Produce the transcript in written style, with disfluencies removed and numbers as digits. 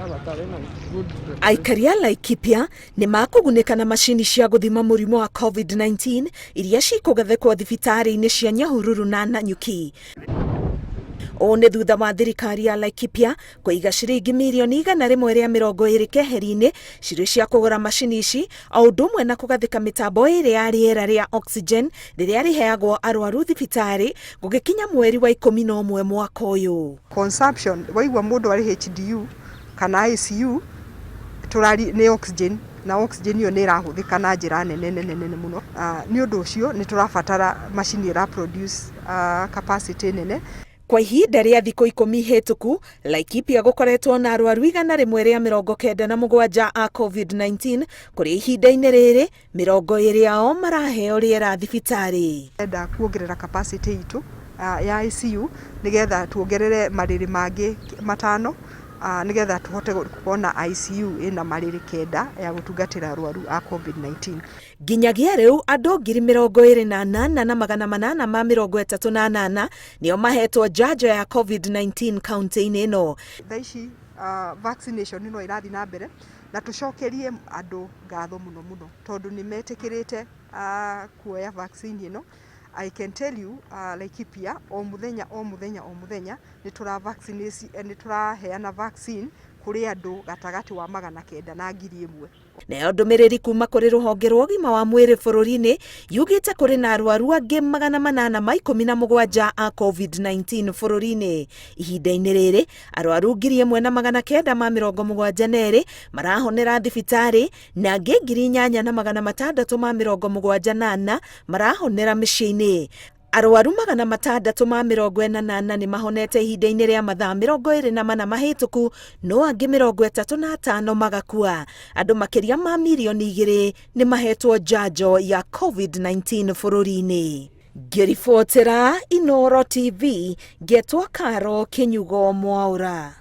Bata wĩna good preparation. Aikari a Laikipia nĩ makũgunĩka na macini cia gũthima mũrimũ wa COVID-19 iria cikũgathĩkwo thibitarĩ-inĩ cia Nyahururu na Nanyuki. Ũũ nĩ thutha wa thirikari ya Laikipia kũiga ciringi mirioni 120 keheri-inĩ cirĩ cia kũgũra macini ici o ũndũ ũmwe na kũgathĩka mĩtambo ĩrĩ ya rĩera rĩa oxygen rĩrĩa rĩheagwo arwaru thibitarĩ gũgĩkinya mweri wa 11 mwaka ũyũ. Consumption waigua mũndũ arĩ HDU kana ICU tũrari nĩ oxygen na oxygen ĩyo nĩ ĩrahũthĩka na njĩra nene nene nene mũno. Nĩ ũndũ ũcio nĩ tũrabatara macini ĩra produce capacity nene. Kwa ihinda rĩa thikũ 10 hĩtũku, Laikipia gũkoretwo na arwaru 197 a COVID-19 kũrĩa ihinda-inĩ rĩrĩ 20 ao maraheo rĩera thibitarĩ. Enda kuongerera capacity itũ ya ICU nĩgetha tuongerere marĩrĩ mangĩ 5 nĩgetha tũhote gũkorwo na ICU ĩna marĩrĩ 9 ya gũtungatĩra arwaru a COVID-19. Nginyagia rĩu andũ 28,838 nĩo mahetwo njanjo ya COVID-19 kaunti-inĩ ĩno. Thaa ici vaccination no ĩrathiĩ na mbere na tũcokerie andũ ngatho mũno mũno tondũ nĩ metĩkĩrĩte kuoya vaccine ĩno. I can tell you Laikipia o mũthenya o mũthenya o mũthenya nĩ tũra vaccinate nĩ tũraheana vaccine kũrĩ andũ gatagatĩ wa 900 na 1000. Nayo ndũmĩrĩri kuma kũrĩ rũhonge rwa ũgima wa mwĩrĩ bũrũri-inĩ yugĩte kũrĩ na arwaru angĩ 817 a COVID-19 bũrũri-inĩ. Ihinda-inĩ rĩrĩ arwaru 1972 marahonera thibitarĩ na angĩ 8674 marahonera mĩciĩ-inĩ. Arwaru 644 nĩ mahonete ihinda-inĩ rĩa mathaa 24 mahĩtũku no angĩ 35 magakua. Andũ makĩria ma mirioni 2 nĩ mahetwo njanjo ya COVID-19 bũrũri-inĩ. Ngĩribotera Inooro TV, ngetwo Karo Kĩnyugo Mwaũra.